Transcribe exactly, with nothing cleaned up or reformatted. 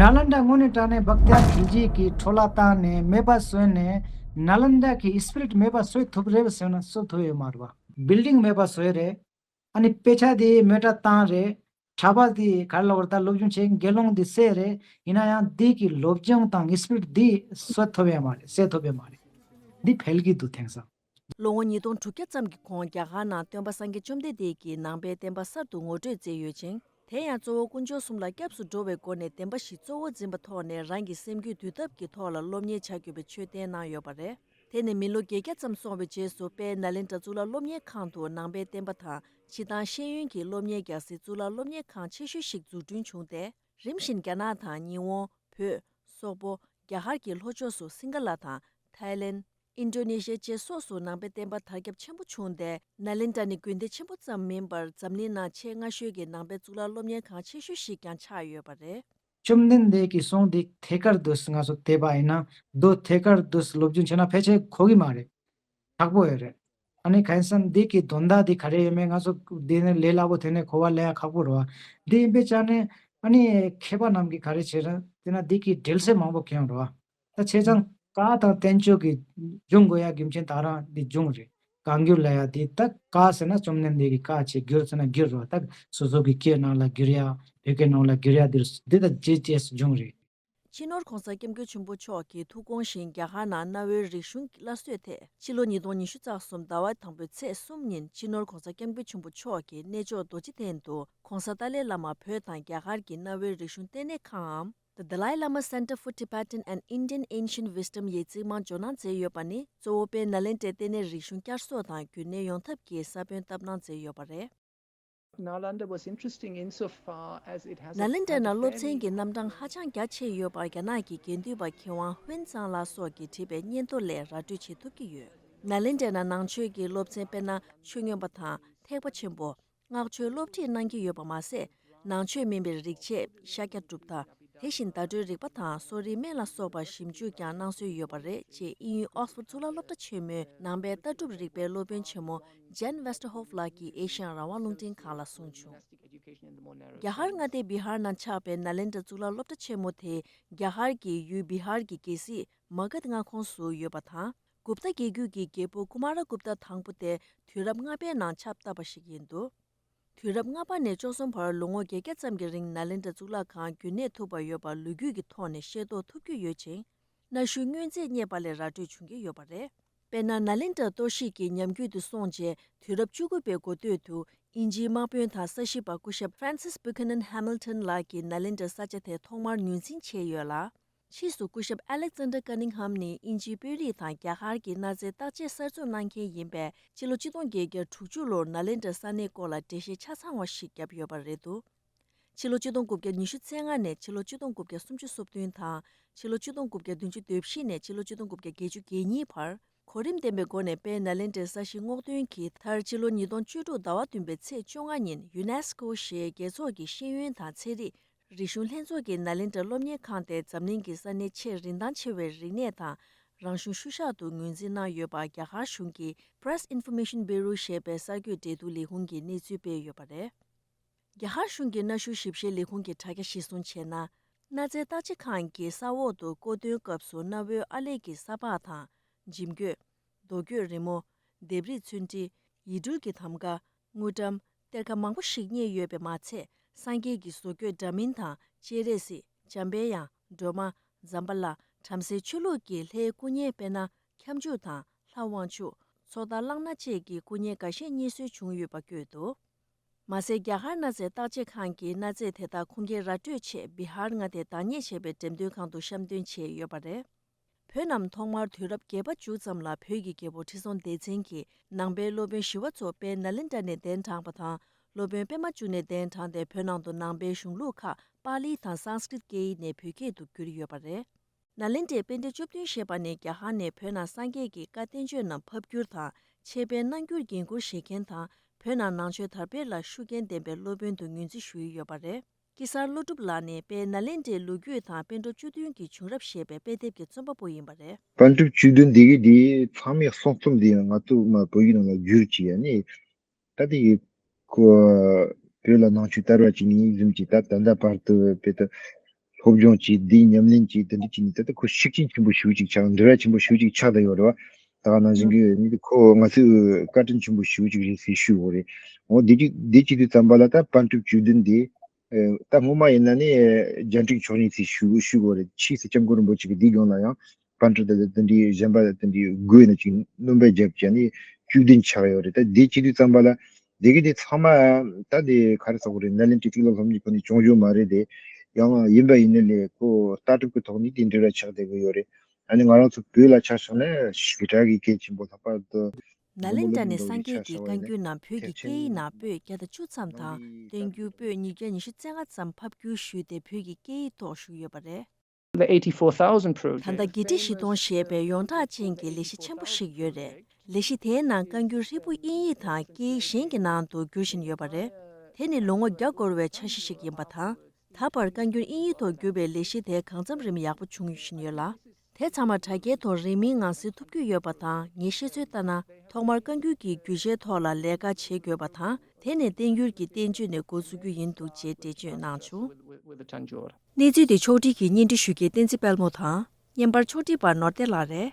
ནཱ་ལནྡཱ་དངོས་གནས་དྲང་གནས་བཀྟྱ་ཁྱིལ་ཇི་གིས་འཕྲོ་བརླག་བཏང་ནས་མེད་པ་བཟོས་ནས་ནཱ་ལནྡཱ་གི་སི་པི་རིཊ་མེད་པ་བཟོས་ཐུབ་རེད་ཟེར་ན་བཟོ་ཐུབ་ཡོད་མ་རེད་བ། བིལ་ཌིང་མེད་པ་བཟོས་རེད། ཨ་ནི་དཔེ་ཆ་དེ་མེ་སྲེག་བཏང་རེད། གྲྭ་པ་དེ་ག་རེ་ལབ་དགོས་རེད། ད་སློབ་སྦྱོང་བྱེད་དགེ་སློང་དེ་བསད་རེད། ཡིན་ན་ཡང་འདི་གི་སློབ་སྦྱོང་དང་སི་པི་རིཊ་འདི་བཟོ་ཐུབ་ཡོད་མ་རེད། བསད་ཐུབ་ཡོད་མ་རེད། འདི་འཕེལ་གྱི་འདུག་དེང་སང་། ལོ་ངོ་ཉིས་སྟོང་དྲུག་བརྒྱ་ཙམ་གྱི་གོང་རྒྱ་གར་ནང་སྟོན་པ་སངས་རྒྱས་བཅོམ་ལྡན་འདས་ཀྱིས་ནང་པའི་བསྟན་པ་གསར་དུ་ངོ་སྤྲོད་མཛད་ཡོད་ཅིང་། དེ་ཡང་གཙོ་བོ་དཀོན་མཆོག་གསུམ་ལ་སྐྱབས་སུ་འགྲོ་བའི་སྒོ་ནས་བདེན་པ་བཞི་གཙོ་བོ་འཛིན་པའི་ཐོག་ནས་རང་གི་སེམས་རྒྱུད་འདུལ་ཐབས་ཀྱི་ཐོག་ལ་སློབ་གཉེར་བྱ་དགོས་པའི་ཆོས་བསྟན་གནང་ཡོད་པ་རེད། དེ་ནས་མི་ལོ་བརྒྱད་བརྒྱ་ཙམ་སོང་བའི་རྗེས་སུ་དཔལ་ནཱ་ལེནྡྲ་གཙུག་ལག་སློབ་གཉེར་ཁང་དུ་ནང་པའི་བསྟན་པ་དང་སྤྱིར་བཏང་ཤེས་ཡོན་གྱི་སློབ་གཉེར་རྒྱག་སའི་གཙུག་ལག་སློབ་གཉེར་ཁང་ཆེ་ཤོས་ཤིག་འཛུགས་སྐྲུན་བྱུང་སྟེ། རིམ་བཞིན་རྒྱ་ནག་དང་ཉི་ཧོང་། བོད། སོག་པོ། རྒྱ་གར་གྱི་ལྷོ་ཕྱོགས་སུ་སིང་ག་ལ་དང་། ཐའི་ལེན། ཨིན་ཌོ་ནེ་ཤི་ཡ་བཅས་སོགས་སུ་ནང་པའི་བསྟན་པ་དར་ཁྱབ་ཆེན་པོ་བྱུང་སྟེ། ནཱ་ལེནྡྲ་ནི་དགོན་སྡེ་ཆེན་པོ་ཙམ་མིན་པར་འཛམ་གླིང་ནང་ཆེས་སྔ་ཤོས་ཀྱི་ནང་པའི་གཙུག་ལག་སློབ་གཉེར་ཁང་ཆེ་ཤོས་ཤིག་ཀྱང་ཆགས་ཡོད་པ་རེད། བཅོམ་ལྡན་འདས་ཀྱིས་གསུངས་དེ་ཐད་ཀར་དུ་ང་ཚོ་དད་པ་ཡིན་ན་མདོ་ཐད་ཀར་དུ་སློབ་སྦྱོང་བྱས་ན་ཕལ་ཆེར་གོ་གི་མ་རེད། ཁག་པོ་ཡོད་རེད། ཨ་ནི་གང་ཡིན་ཟེར་ན་འདི་གི་དོན་དག་འདི་ག་རེ་ཡོད་མེད་ང་ཚོ་འདི་ནས་ལས་སླ་པོ་དེ་ནས་གོ་བ་ལེན་ཡ་ཁག་པོ་རེད་བ། འདི་ཡིན་པའི་ཆ་ནས་ཨ་ནི་མཁས་པ་རྣམས་ཀྱིས་ག་རེ་བྱེད་རེད་དེ་ན་འདི་གི་འགྲེལ་བཤད་མང་པོ་མཁན་རེད་བ། ད་བྱས་ཙང་བཀའ་དང་བསྟན་བཅོས་ཀྱི་འབྱུང་དགོས་ཡ་རྒྱུ་མཚན་ད་རང་འདི་འབྱུང་རེད། བཀའ་འགྱུར་ལབ་ཡ་དེ་ད་བཀའ་ཟེར་ན་བཅོམ་ལྡན་འདས་ཀྱི་བཀའ་བྱས། འགྱུར་ཟེར་ན་འགྱུར་རོ། ད་སོ་སོ་གི་སྐད་ནང་ལ་བསྒྱུར་ཡ། བོད་སྐད་ནང་ལ་བསྒྱུར་ཡ་དེ་འདི་ད་ཇེ་ཇེ་སུ་འབྱུང་རེད། སྤྱི་ནོར་༧གོང་ས་༧སྐྱབས་མགོན་ཆེན་པོ་མཆོག་གི་ཐུགས་དགོངས་བཞིན་རྒྱ་གར་ནང་གནའ་བོའི་རིག་གཞུང་གི་སླར་གསོའི་ཐད་ཕྱི་ལོ་ཉིས་སྟོང་ཉི་ཤུ་རྩ་གསུམ་ཟླ་བ་དང་པོའི་ཚེས་གསུམ་ཉིན་སྤྱི་ནོར་༧གོང་ས་༧སྐྱབས་མགོན་ཆེན་པོ་མཆོག་གིས་གནས་མཆོག་རྡོ་རྗེ་གདན་དུ་༧གོང་ས་ཏཱ་ལའི་བླ་མ་བོད་དང་རྒྱ་གར་གྱི་གནའ་བོའི་རིག་གཞུང་ལྟེ་གནས་ཁང་འམ། The Dalai Lama Center for Tibetan and Indian Ancient Wisdom ཡི་རྩིག་རྨང་ཇོ་ནང་མཛད་ཡོད་པ་ནི་གཙོ་བོ་དཔལ་ནཱ་ལེནྡྲའི་ལྟེ་གནས་རིག་གཞུང་བསྐྱར་གསོ་དང་རྒྱུན་གནས་ཡོང་ཐབས་ཀྱི་ས་བོན་བཏབ་གནང་མཛད་ཡོད་པ་རེད། Nalanda was interesting insofar as it has a ནཱ་ལེནྡྲའི་ནང་སློབ་ཚན་གྱི་རྣམ་གྲངས་ཧ་ཅང་རྒྱ་ཆེ་ཡོད་པར་རྒྱ་ནག་གི་དགེ་འདུན་པ་མཁས་དབང་ཧུན་ཙང་ལགས་སོགས་ཀྱིས་བྲིས་པའི་སྙན་ཐོ་ལས་ར་སྤྲོད་བྱེད་ཐུབ་ཀྱི་ཡོད། ནཱ་ལེནྡྲའི་ནང་ནང་ཆོས་ཀྱི་སློབ་ཚན་དཔེར་ན་ཆོས་མངོན་པ་དང་ཐེག་པ་ཆེན་པོ། སྔགས་ཆོས་སློབ་ཁྲིད་གནང་གི་ཡོད་པ་མ་ཟད། ནང་ཆོས་མིན་པའི་རིག་བྱེད་ཤཱཀྱ་གྲུབ་མཐའ། དེ་བཞིན་བརྡ་སྤྲོད་རིག་པ་དང་གསོ་རིག་སྨན་ལ་སོགས་པ་ཞིབ་འཇུག་ཀྱང་གནང་སྲོལ་ཡོད་པ་རེད་ཅེས་དབྱིན་ཡུལ་ཨོག་སི་ཕོར་གཙུག་ལག་སློབ་གྲྭ་ཆེན་མོའི་ནང་པའི་ལྟ་གྲུབ་རིག་པའི་སློབ་དཔོན་ཆེན་མོ་ཇན་ཝེ་སྟར་ཧོབ་ལགས་ཀྱིས་ཨེ་ཤ་ཡ་རང་དབང་རླུང་འཕྲིན་ཁང་ལ་གསུངས་བྱུང་། རྒྱ་གར་མངའ་སྡེ་བི་ཧར་ནང་ཆགས་པའི་ནཱ་ལེནྡྲ་གཙུག་ལག་སློབ་གྲྭ་ཆེན་མོ་དེ་རྒྱ་གར་གྱི་ཡུལ་བི་ཧར་གྱི་རྒྱལ་སྲིད་མ་གྷ་དྷ་མངའ་ཁོངས་སུ་ཡོད་པ་དང་། གུབ་ཏ་རྒྱལ་རྒྱུད་ཀྱི་རྒྱལ་པོ་ཀུ་མ་ར་གུབ་ཏ་དང་པོ་དེ་དུས་རབས་ལྔ་པའི་ནང་ཆབ་བཏབ་པ་ཞིག་ཡིན་འདུག་དུས་རབས་ལྔ་པ་ནས་བཅུ་གསུམ་བར་ལོ་ངོ་བརྒྱད་བརྒྱ་ཙམ་གྱི་རིང་ནཱ་ལེནྡྲ་གཙུག་ལག་ཁང་རྒྱུན་གནས་ཐུབ་པ་ཡོད་པ་ལོ་རྒྱུས་ཀྱི་ཐོག་ནས་ཤེས་རྟོགས་ཐུབ་ཀྱི་ཡོད་ཅིང་། གནའ་ཤུལ་དངོས་རྫས་རྙེད་པ་ལས་ར་སྤྲོད་བྱུང་གི་ཡོད་པ་རེད། དཔེར་ན་ནཱ་ལེནྡྲ་གཏོར་བཤིག་གི་ཉམས་རྒུད་དུ་སོང་རྗེས་དུས་རབས་བཅུ་དགུ་པའི་འགོ་སྟོད་དུ་དབྱིན་ཇིའི་དམག་དཔོན་དང་ས་གཤིས་པ་སྐུ་ཞབས་Francis Buchanan Hamilton ལགས་ཀྱིས་ནཱ་ལེནྡྲ་ས་ཆ་དེ་ཐོག་མར་ངོས་འཛིན་བྱས་ཡོད་ལ། ཕྱིས་སུ་སྐུ་ཞབས་Alexander Cunningham ནི་དབྱིན་ཇིའི་དཔོན་རིགས་དང་རྒྱ་གར་གྱི་གནའ་རྫས་བརྟག་དཔྱད་གསར་འཛུགས་གནང་མཁན་ཡིན་པས་ཕྱི་ལོ་ཆིག་སྟོང་བརྒྱད་བརྒྱ་དྲུག་ཅུ་ལོར་ནཱ་ལེནྡྲ་ས་གནས་སྐོར་ལ་འགྲེལ་བཤད་ཆ་ཚང་བ་ཞིག་བརྒྱབ་ཡོད་པ་རེད་འདུག་ཕྱི་ལོ་ཆིག་སྟོང་དགུ་བརྒྱ་ཉི་ཤུ་རྩ་ལྔ་ནས་ཕྱི་ལོ་ཆིག་སྟོང་དགུ་བརྒྱ་སུམ་ཅུ་སོ་བདུན་དང་ཕྱི་ལོ་ཆིག་སྟོང་དགུ་བརྒྱ་བདུན་ཅུ་དོན་བཞི་ནས་ཕྱི་ལོ་ཆིག་སྟོང་དགུ་བརྒྱ་བརྒྱད་ཅུ་གྱ་གཉིས་བར་གོ་རིམ་ལྡན་པའི་སྒོ་ནས་དཔལ་ནཱ་ལེནྡྲའི་ས་གཞི་སྔོག་འདོན་གྱིས་མཐར་ཕྱི་ལོ་ཉིས་སྟོང་བཅུ་དྲུག་ཟླ་བ་བདུན་པའི་ཚེས་བཅོ་ལྔ་ཉིན་ཡུ་ནེ་སི་ཀོ་ཞེས་རྒྱལ་ཚོགས་ཀྱི་ཤེས་ཡོན་དང་ཚན་རིག་རིག་གཞུང་ལྷན་ཚོགས་ཀྱི་ནཱ་ལེནྡྲ་སློབ་གཉེར་ཁང་དེ་འཛམ་གླིང་གི་ས་གནས་ཆེས་རིན་ཐང་ཆེ་བའི་རིག་གནས་དང་རང་གཞུང་ཤུལ་བཞག་ཏུ་ངོས་འཛིན་གནང་ཡོད་པ་རྒྱ་གར་གཞུང་གི་Press Information Bureau ཞེས་པའི་གསར་འགོད་འབྲེལ་གཏུག་ལས་ཁུངས་ཀྱིས་གནས་ཚུལ་སྤེལ་ཡོད་པ་རེད། རྒྱ་གར་གཞུང་གི་གནའ་ཤུལ་ཞིབ་བཤེར་ལས་ཁུངས་ཀྱི་དྲ་རྒྱ་གཞིར་བཟུང་བྱས་ན། གནའ་རྫས་བརྟག་དཔྱད་ཁང་གིས་ས་འོག་ཏུ་རྐོ་འདོན་སྐབས་སུ་གནའ་བོའི་ཨར་ལས་ཀྱི་ས་ཕག་དང་། འཇིམ་སྐོད། རྡོ་སྐྱོད་རི་མོ། ལྡེབས་རིས་ཚོན་ཁྲི། ཡིག་འབྲུ་གི་ཐམ་ཀ། དངུལ་ཀྲམ། གཏེར་ཁ་མང་པོ་ཞིག་རྙེད་ཡོད་པས་མ་ཚད། སངས་རྒྱས་ཀྱི་བཟོ་བཀོད་འདྲ་མིན་དང་སྤྱན་རས་གཟིགས། འཇམ་པའི་དབྱངས། སྒྲོལ་མ། ཛམ་བྷ་ལ། བྲམ་ཟེའི་ཆོས་ལུགས་ཀྱི་ལྷའི་སྐུ་བརྙན་དཔེར་ན། ཁྱབ་འཇུག་དང་། ལྷ་དབང་ཕྱུག་ཚོགས་བདག་གླང་སྣ་བཅས་ཀྱི་སྐུ་བརྙན་འགའ་ཤས་རྙེད་སོན་བྱུང་ཡོད་པ་བཀོད་འདུག་མ་ཟད། རྒྱ་གར་གནའ་རྫས་བརྟག་དཔྱད་ཁང་གིས་གནའ་རྫས་དེ་དག་ཁུངས་སྐྱེལ་ར་སྤྲོད་ཆེད་བི་ཧར་མངའ་སྡེས་བདག་གཉེར་བྱས་པའི་འགྲེམས་སྟོན་ཁང་དུ་བཤམས་སྟོན་བྱས་ཡོད་པ་རེད། བོད་རྣམས་ཐོག་མར་དུས་རབས་བརྒྱད་པ་མཇུག་ཙམ་ལ་བོད་ཀྱི་རྒྱལ་པོ་ཁྲི་སྲོང་ལྡེ་བཙན་གྱིས་ནང་པའི་སློབ་དཔོན་ཞི་བ་འཚོ་དཔལ་ནཱ་ལེནྡྲ་ནས་གདན་དྲངས་པ་དང་། སློབ་དཔོན་པད་མ་འབྱུང་གནས་གདན་དྲངས་ཏེ་བོད་ནང་དུ་ནང་པའི་གཞུང་ལུགས་ཁག་པཱ་ལི་དང་སཾ་སྐྲྀཏ་སྐད་ཡིག་ནས་བོད་སྐད་དུ་བསྒྱུར་ཡོད་པ་རེད། ནཱ་ལེནྡྲའི་པཎྜི་ཏ་བཅུ་བདུན་ཞེས་པ་ནི་རྒྱ་གར་ནས་བོད་ནང་སངས་རྒྱས་ཀྱི་བཀའ་བསྟན་བཅོས་རྣམས་ཕབ་བསྒྱུར་དང་འཆད་སྤེལ་གནང་རྒྱུར་འགན་འཁུར་བཞེས་མཁན་དང་བོད་ནང་ནང་ཆོས་དར་སྤེལ་ལ་ཤུགས་རྐྱེན་ལྡན་པའི་སློབ་དཔོན་དུ་ངོས་འཛིན་ཞུ་ཡི་ཡོད་པ་རེད། སྐལ་བཟང་ཀླུ་སྒྲུབ་ལགས་ནི་དཔལ་ནཱ་ལེནྡྲའི་ལོ་རྒྱུས་དང་པཎྜི་ཏ་བཅུ་བདུན་གྱི་བྱུང་རབས་ཞེས་པའི་དཔེ་དེབ་ཀྱི་རྩོམ་པ་པོ་ཡིན་པ་རེད། པཎྜི་ཏ་བཅུ་བདུན་འདི་གའི་འདིའི་ཚང་མའི་གསུང་རྩོམ་འདི་ཡང་ང་ཚོ་མ་བོད་ཡིག་ནང་ལ་བསྒྱུར་བྱས་ཡ་ནི། ད་དེ་ཡི་ཁོ་བོད་ལ་ནང་ཆོས་དར་བ་བྱས་ནས་ཡིན་ཟིན་གྱི་ད་ད་ལྟ་བར་དུ་བོད་དུ་ སློབ་སྦྱོང་བྱས། འདི་ཉམས་ལེན་བྱས། འདི་འདྲ་བྱས་ནས་ད་ལྟ་ཁོ་ཤུགས་རྐྱེན་ཆེན་པོ་ཞེ་པོ་ཅིག་ཆགས། འབྲེལ་བ་ཆེན་པོ་ཞེ་པོ་ཅིག་ཆགས་བསྡད་ཡོད་རེད་བ། ད་ག་ནང་བཞིན་གྱི་ནི་ཁོ་ང་ཚོས་བཀའ་དྲིན་ཆེན་པོ་ཞེ་པོ་ཅིག་རེད་ཟེར་ཞུ་དགོས་རེད། འོ་འདི་གཅིག་འདི་བྱེད་དུས་ཙམ་པ་ལ་ད་པན་ཀྲུག་བཅུ་བདུན་འདི། ཨེ། ད་སྔོན་མ་ཡིན་ན་ནི་རྒྱ་འབྲུག་མཆོག་གཉིས་ཚོས་ཞུ་ཞུ་དགོས་རེད། ཕྱིས་སུ་སྐྱབས་མགོན་རིན་པོ་ཆེ་གིས་འདིའི་སྒང་ལ་ཡང་པན་ཀྲུག་དང་དེ་འདྲའི་གཞན་པ་དེ་འདྲའི་དགོས་ན་ཅིག་སྣོན་པ་བརྒྱབ་བྱས་ནས་བཅུ་བདུན་ཆགས་ཡོད་རེད། ད་འདི་བྱེད་དུས་ཙམ་པ་ལ་འདི་གི་དེ་ཚང་མ་ད་དེ་ག་རེ་ཟེར་དགོས་རེད། ནཱ་ལེནྡྲའི་གཙུག་ལག་སློབ་གཉེར་ཁང་ནས་བྱུང་རྒྱུ་མ་རེད་དེ། ཡང་ཡིན་པ་ཡིན་ནའི་ལས་ཁོ་ལྟ་གྲུབ་ཀྱི་ཐོག་ནས་དེ་འདྲ་ཆགས་བསྡད་ཀྱི་ཡོད་རེད། ཨ་ནི་ང་རང་ཚོ་བོད་ལ་ཆ་བཞག་ན་ཞེ་དྲག་གི་གལ་ཆེན་པོ། ལྷག་པར་དུ་ནཱ་ལེནྡྲ་ནས་སངས་རྒྱས་ཀྱི་བཀའ་འགྱུར་རྣམས་བོད་ཀྱི་སྐད་ཡིག་ནང་པོད་བརྒྱ་དང་བཅུ་ཙམ་དང་བསྟན་འགྱུར་པོད་ཉིས་བརྒྱ་ཉི་ཤུ་རྩ་ལྔ་ཙམ་ཕབ་བསྒྱུར་ཞུས་ཏེ་བོད་ཀྱི་སྐད་ཡིག་ཐོག་བཞུགས་ཡོད་པ་རེད། The eighty-four thousand Project ད་ལྟ་དགེ་ཁྲི་བཞི་སྟོང་ཞེས་པའི་ཡོངས་གྲགས་ཅན་གྱི་ལས་གཞི་ཆེན་པོ་ཞིག་ཡོད་རེད། ལས་གཞི་དེའི་ནང་བཀའ་འགྱུར་ཧྲིལ་པོ་དབྱིན་ཡིག་དང་སྐད་ཡིག་གཞན་གྱི་ནང་དུ་བསྒྱུར་བཞིན་ཡོད་པ་རེད། དེ་ནི་ལོ་ངོ་བརྒྱ་འགོར་བའི་འཆར་གཞི་ཞིག་ཡིན་པ་དང་། ད་བར་བཀའ་འགྱུར་དབྱིན་ཡིག་ཐོག་བསྒྱུར་བའི་ལས་གཞི་དེ་གང་འཚམ་རིམ་ཡག་པོ་བྱུང་བཞིན་ཡོད་ལ། དེ་ཚང་མ་དྲ་རྒྱའི་ཐོག་རིན་མེད་ངང་སེལ་ཐུབ་རྒྱུ་ཡོད་པ་དང་། ངའི་ཤེས་ཚོད་ལྟར་ན། ཐོག་མར་བཀའ་འགྱུར་གྱི་བསྒྱུར་བྱའི་ཐོག་ལ་ལས་ཀ་བྱེད་དགོས་པ་དང་། དེ་ནས་བསྟན་འགྱུར་གྱི་བསྟན་བཅོས་ནས་འགོ་ཚུགས་རྒྱུ་ཡིན་འདུག་ཅེས་འགྲེལ་བརྗོད་གནང་བྱུང་། གནས་ཚུལ་དེ་ཕྱོགས་སྒྲིག་གིས་སྙན་སྒྲོན་ཞུ་མཁན་བསྟན་འཛིན་དཔལ་མོ་དང་། བརྙན་པར་ཕྱོགས་སྒྲིག་པ་ནོར་བདེ་ལགས་རེད།